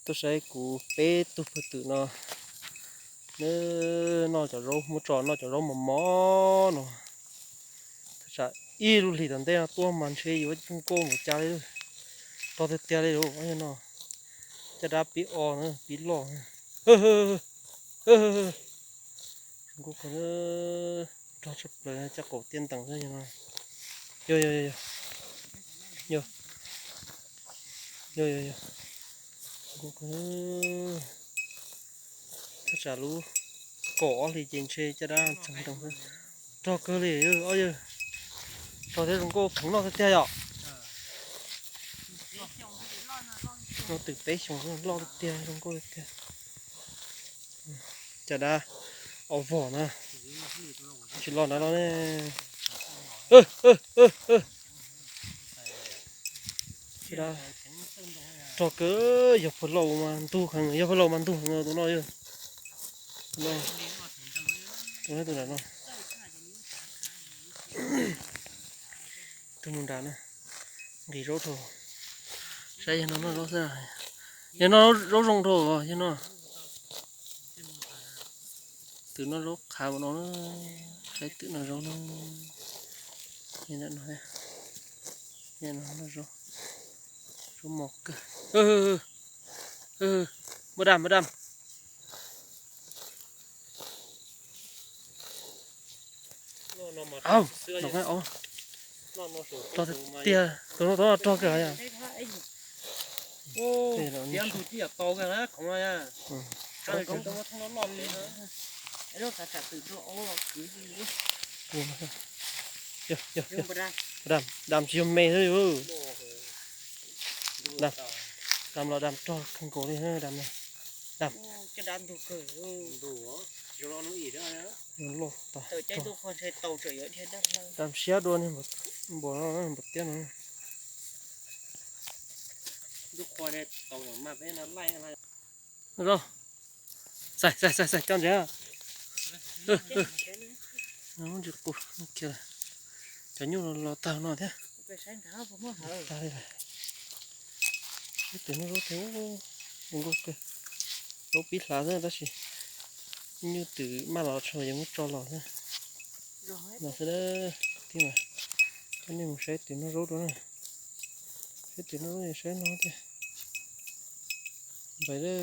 Tuaj saib kuv peb tug pawg twm no, nws noj cov zaub, muab tso noj cov zaub mos mos no. Thaj tsam ib lub hlis tom ntej no tuaj mas ntshe yuav zoo nkauj npaum cas li. Rog tiag tiag li lawm no. Caj dab pib o na, pib loj. Zoo nkauj kawg, rog tshaj plaws, caj qaum tiaj ntees xwb no. Yog, yog, yog, yog. Yog, yog, yog. Zoo nkauj kawg. Thaj tsam lub kaum ob hlis ces ntshe caj dab txeev ntees xwb. Rog kawg li ob yawg. Rog thiab zoo nkauj kheev noj tiag tiag yom. No twm peb xyoos loj tiag tiag, zoo nkauj tiag tiag. Caj dab o vog na, tsis los nrad los ne. Caj dab rog kawg, yog pawg laus mas ntug heev, yog pawg laus mas ntug heev tus no yog. Tus no, tus no, tus no. Tus mus nrad na, nqis zaub rau. Saib yawg no noj zaub xwb, yawg no zaub zoo rau yawg no. Twm noj zaub qhav ua no, saib twm noj zaub no. Noj zaub, zaub mos kawg. Npaj dam, npaj dam. Au, rog tiag, tus no rog kawg yom. Dam, dam tsis yog me xwb. Dam, dam los dam rog kawg nkaus li dam. Dam, loj tas. Dam siab dua niag npaum no npaum tiab no. Xav xav xav xav coj ntsev. Tsis qus kiag, cov nyuj los tag no thiab. Tag li lawm. Ib twm noj zaub thiab, zoo nkauj kawg. Zaub pib hlav xwb tab sis nyuj twm maj los tso yeej muab tso los xwb. No xwb, tib mas coj nej mus saib twm noj zaub dua na. Saib twm noj zaub saib no tiag. Npais lawm.